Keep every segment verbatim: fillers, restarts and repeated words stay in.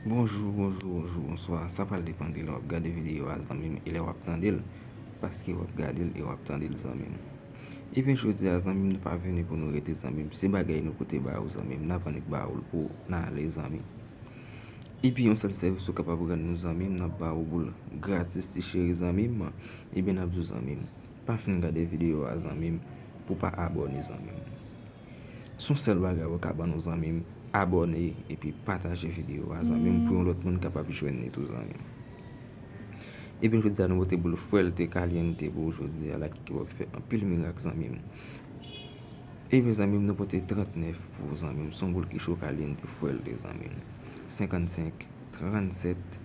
Bonjou, bonjou, bonjou, bonswa. Sa pral depann de lè w ap gade videyo a, zanmi m, e lè w ap tande l. Paske w ap gade l e w ap tande l, zanmi m. Ebyen, jodi a, zanmi m, nou pa vini pou nou rete, zanmi m. Se bagay nou pote ba ou, zanmi m. N ap annik ba ou l pou n ale, zanmi m. Epi, yon sèl sèvis ou kapab rann nou, zanmi m, n ap ba ou pou l gratis, ti cheri, zanmi m. Ebyen, n ap di w, zanmi m, pa fin gade videyo a, zanmi m, pou pa abòne, zanmi m. Se yon sèl bagay ou ka ban nou, zanmi m, abòne epi pataje videyo a, zanmi m, pou yon lòt moun kapab jwenn li tou, zanmi m. Ebyen, jodi a, nou pote boul Fuerte Caliente pou ou jodi a la ki kapab fè anpil mirak, zanmi m. Ebyen, zanmi m, nou pote trannèf pou ou, zanmi m. Se yon boul ki cho, caliente, fuerte, zanmi m. Senkannsenk, trannsèt,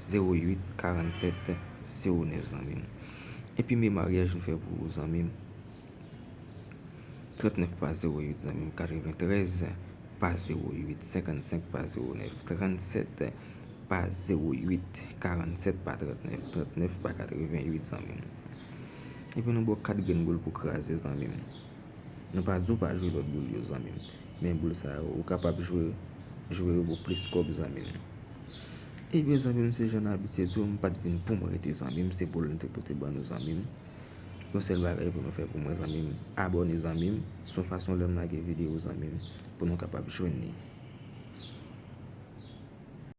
zewo uit, karannsèt, zewo nèf, zanmi m. Epi, men maryaj nou fè pou ou, zanmi m. Trannèf pa zewo uit, zanmi m. Katreventrèz pa zewo uit, senkannsenk pa zewo nèf, trannsèt pa zewo uit, karannsèt pa trannèf, trannèf pa katrevenuit, zanmi m. Epi, nou ba w kat grenn boul pou kraze, zanmi m. Nou pa di w pa jwe lòt boul yo, zanmi m. Men boul sa yo, ou kapab jwe, jwe yo pou plis kòb, zanmi m. Ebyen, zanmi m, se jan n abitye di w, m pa t vin pou m rete, zanmi m. Se boul nou te pote ban nou, zanmi m. Yon sèl bagay pou nou fè pou mwen, zanmi m. Abòne, zanmi m. Se yon fason lè m lage videyo, zanmi m, pou nou kapab jwenn li.